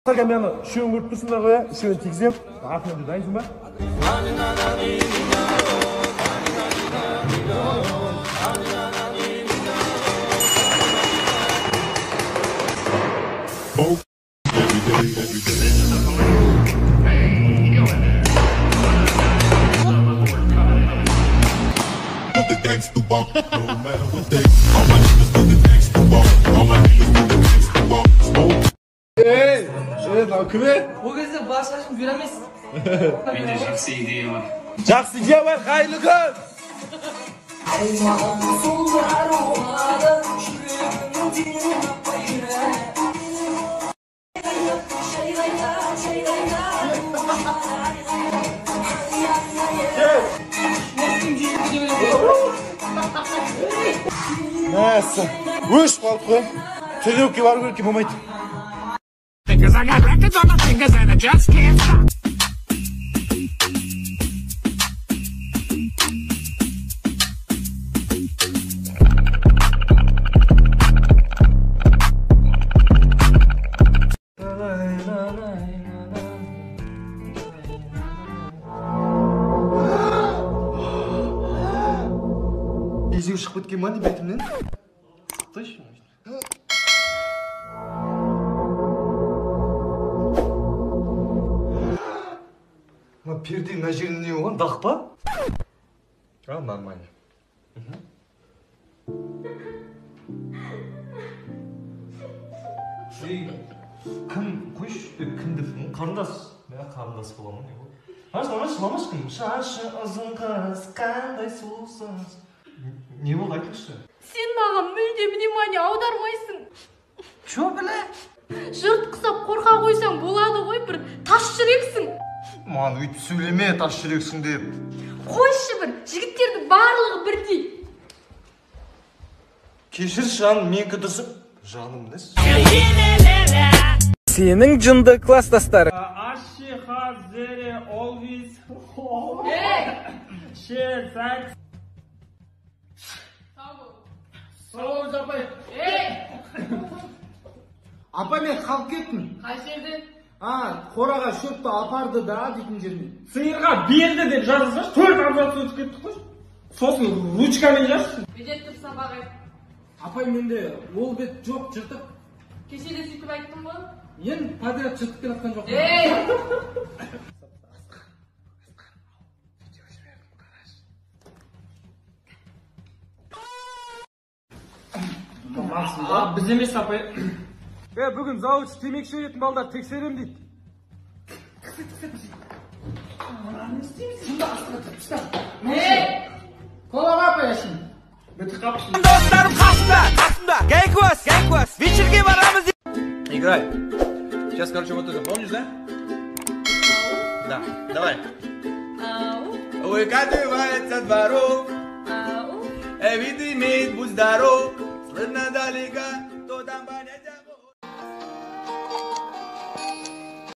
Мен ана үшеуін көріп тұрсыңдар ғой, үшеуін тигіземін. Артынан жүр, дайынсың ба? Ей, мынау кім е? Ол кезде басқа ешкім бере алмайсыз. Менде жақсы идея бар. Жақсы идея бар, қайырлы күн! Мәссә, өшіп қалдық қой. Тренировкаға бару керек, болмайды. Because I got records on my fingers and I just can't stop. Безеу шығып кеткен ма не бетімнен? Точно. Мына перденің мына жерінде не болған? Дақ па? А, нормально. Кім, қойшы, кім деп, қарындас. Мен қарындас боламын, не болды? Жыламашы, жыламашы кім? Шашы ұзын қыз, қандай сұлусыз. Не болды, айтыңызшы. Сен маған мүлде внимание аудармайсың. Чё, бля? Жұрт құсап қорқа қойсаң болады ғой, бір тас жүрексің. Маған өйтіп сөйлеме, тас жүрексің деп. Қойшы бір, жігіттердің барлығы бірдей. Кешірші, жаным, менікі дұрыс. Жаным несі? Сенің жынды класстастарың. Апа, мен қалып кеттім. Қай жерде? А, қораға шөпті апарды да дейтін жеріне. Сиырға берді деп жазылсашы, 4 абзац өтіп кеттік қой. Сосын ручкамен жазшы. Бедет тұр сабақ айт. Апай, менде ол бет жоқ, жыртық. Кеше де сөйтіп айттым ғой. Мен подряд жыртып келе жатқан жоқпын. Ей! Біз емес, апай. Бүгін завуч темекі шегетін балдар тексерем дейді. Қолаға апай әшін. Достарым қасымда, қасымда. Гайкуас, гайкуас. Вечерге барамыз. Играй. Сейчас, короче, вот это помнишь, да? Да. Давай. Выкатывается дворов. Вид имеет, будь здоров. Слышно далеко.